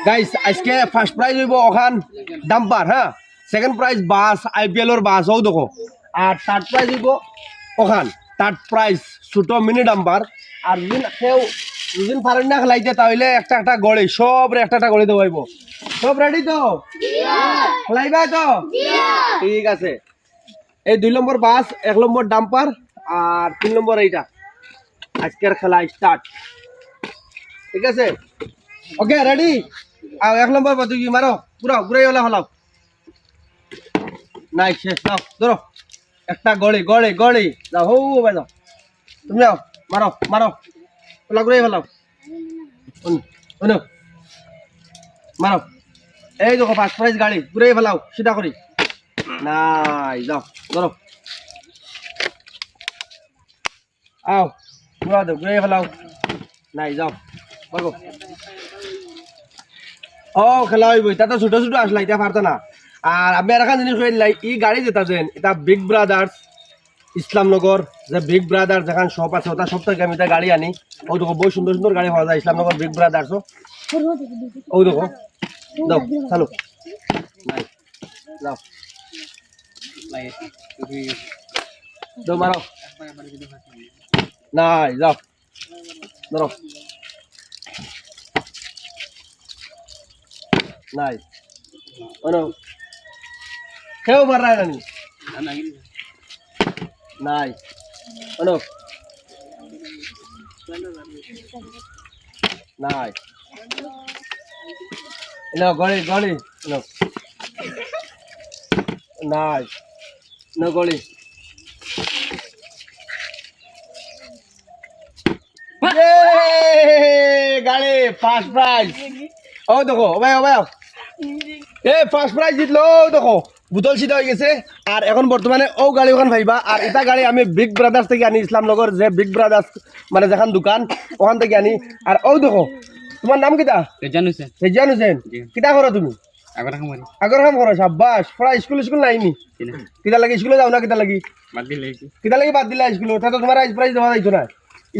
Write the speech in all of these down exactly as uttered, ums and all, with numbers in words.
গাইস, আজকে first prize অইবো অখান ডাম্পার, হ্যাঁ। সেকেন্ড প্রাইজ বাস, আইপিএল অর বাস, অউ দেখো। আর থার্ড প্রাইজ অইবো অখান, থার্ড প্রাইজ ছোট মিনি ডাম্পার। আর যদি কেউ, যদি পারইন না খেলাইতে, তাইলে একটা একটা গাড়ি, সবরে একটা একটা গাড়ি দেওয়াইবো। সব রেডি তো? খেলাইবা তো? ঠিক আছে। এই দুই নম্বর বাস, এক নম্বর ডাম্পার, আর তিন নম্বর এইটা। আজকের খেলা স্টার্ট। ঠিক আছে, ওকে, রেডি? আও, এক নম্বর বাস, তুমি মারো, ঘুরাও, ঘুরাই ওলা ফালাও। নাই, শেষ, নাও, ধরো। একটা গাড়ি, গাড়ি, গাড়ি। যাও, হউ, হউ, ভাই, যাও। তুমি যাও, মারো, মারো। ওলা ঘুরাই ফালাও। অনো, অনো। মারো। এই দেখো, ফার্স্ট প্রাইজ গাড়ি। ঘুরাই ফালাও, সিধা করি। নাই, যাও, ধরো। আও, ঘুরাও দেও, ঘুরাই ফালাও। নাই, যাও, ভাগো। ও, খেলা অইবো, ইতা তো ছোট ছোট আছলা, ইতা পারতা না। আর আমি আরখান জিনিস কইলাই, ই গাড়ি যেটা যেন, ইটা বিগ ব্রাদার্স ইসলামনগর, যে বিগ ব্রাদার যেখান শপ আছে, ওটা শপ থাকি আমি ইতা গাড়ি আনি। অউ দেখো, বহুত সুন্দর সুন্দর গাড়ি পাওয়া যায় ইসলামনগর বিগ ব্রাদার্স। অউ দেখো, দাও, চালু। নাই, যাও। দৌড় মারো। নাই, যাও। ধরো। নাই। অনো। কেউ মারায় না নি? নাই। অনো। নাই। এনো, গাড়ি, গাড়ি। এনো। নাই। এনো, গাড়ি। ইয়ে! গাড়ি, ফার্স্ট প্রাইজ। অউ দেখো, ও ভাই, ও ভাই। এ, ফার্স্ট প্রাইজ জিতলো, অউ দেখো। বোতল সিধা অই গেছে। আর এখন বর্তমানে অউ গাড়ি অখান পাইবা। আর ইটা গাড়ি আমি বিগ ব্রাদার্স থাকি আনি, ইসলামনগর যে বিগ ব্রাদার্স, মানে যেখান দোকান, অখান থাকি আনি। আর অউ দেখো, তুমার নাম কিতা? রেজান হোসেন। রেজান হোসেন। জি। কিতা করো তুমি? আগর কাম করি। আগর কাম করো, সাব্বাস। পড়া স্কুল, স্কুল নাই নি? জি না। কিতা লাগি স্কুলো যাও না, কিতা লাগি? বাদ দিলে কি? কিতা লাগি বাদ দিলা স্কুলো? তে তো তুমার আইজ প্রাইজ দেওয়া যাইতো না।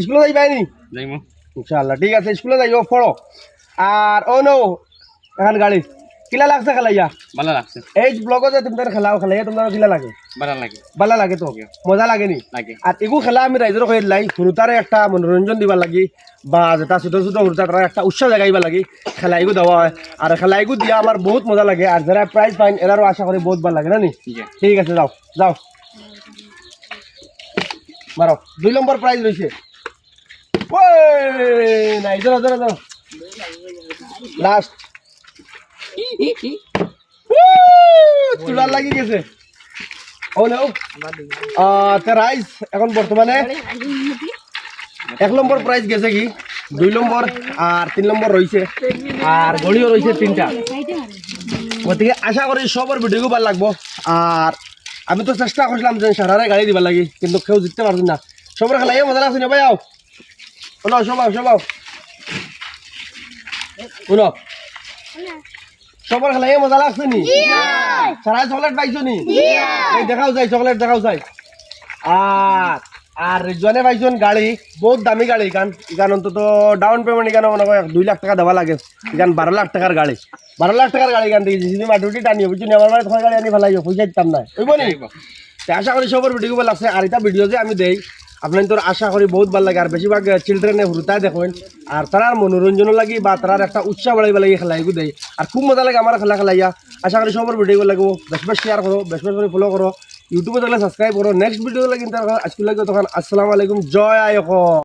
স্কুলো যাইবায় নি? যাইমু। ইনশাআল্লাহ, ঠিক আছে, স্কুলো যাইও, পড়ো। আর অনো, অখন গাড়ি। কিলা লাগছে খেলাইয়া? ভালা লাগছে। এই ব্লগো যে তুমরার খেলাও খেলাইয়া, তুমরার কিলা লাগে? ভালা লাগে। ভালা লাগে তো? জি। মজা লাগে নি? লাগে। আর ইগু খেলা আমি রাইজরে কইলাই, হুরুতারে একটা মনোরঞ্জন দিবার লাগি, বা যেটা ছোট ছোট হুরুতা, তারারে একটা উৎসাহ জাগাইবার লাগি খেলা ইগু দেওয়া অয়। আর খেলা ইগু দিয়া আমার বহুত মজা লাগে। আর যেরা প্রাইজ পাইন, এরারও আশা করি বহুত ভালা লাগে, না নি? জি। ঠিক আছে, যাও, যাও। মারো, দুই নম্বর প্রাইজ রইছে। ওই, নাই, ধরো, ধরো, ধরো। লাস্ট। উউ, তুলার লাগি গেছে। ও, নেও। আহ, তে রাইজ, এখন বর্তমানে এক নম্বর প্রাইজ গেছে কি, দুই নম্বর আর তিন নম্বর রইছে, আর গাড়িও রইছে তিনটা। গতিকে আশা করি সবর ভিডিও ভালা লাগবো। আর আমি তো চেষ্টা করছিলাম যে সারারে গাড়ি দিবার লাগি, কিন্তু কেউ জিততে পারছি না। সবর খেলাইয়া মজা লাগছে নি ভাই? আও, হুনো, সব আও, সব আও। হুনো, সবর খেলাইয়া মজা লাগছে নি? সারায় চকলেট পাইছো নি? এই দেখাও চাই, চকলেট দেখাও চাই। আর, আর রিজওয়ানে পাইছইন গাড়ি, বহুত দামি গাড়ি ইখান। ইখান অন্তত ডাউন পেমেন্ট ইখান মনে অয় এক দুই লাখ টেকা দেওয়া লাগে। ইখান বারো লাখ টেকার গাড়ি, বারো লাখ টেকার গাড়ি ইখান থাকি। যদি মাটি উঠি টানিও, বুঝছো নি? আমার বাড়িত গাড়ি আনি ফালাইও, পয়সা দিতাম না, অইবো নি? তে আশা করি সবর ভিডিও ভালা লাগছে। আর ইটা ভিডিও যে আমি দেই, আপনাইনতর আশা করি বহুত ভালা লাগে। আর বেশিরভাগ, আহ, চিলড্রেনে হুরুতায় দেখইন, আর তারার মনোরঞ্জনর লাগি বা তারার একটা উৎসাহ বাড়াইবার লাগি খেলা ইগু দেই। আর খুব মজা লাগে আমার খেলা খেলাইয়া। আশা করি সবর ভিডিও ভালা লাগবো। বেশ বেশ শেয়ার করো, বেশ বেশ করি ফলো করো, ইউটিউবো দেখলে সাবস্ক্রাইব করো। নেক্সট ভিডিও লাগি কিন্তু আজকে লাগি তখন আসসালামু আলাইকুম, জয় আই অসম।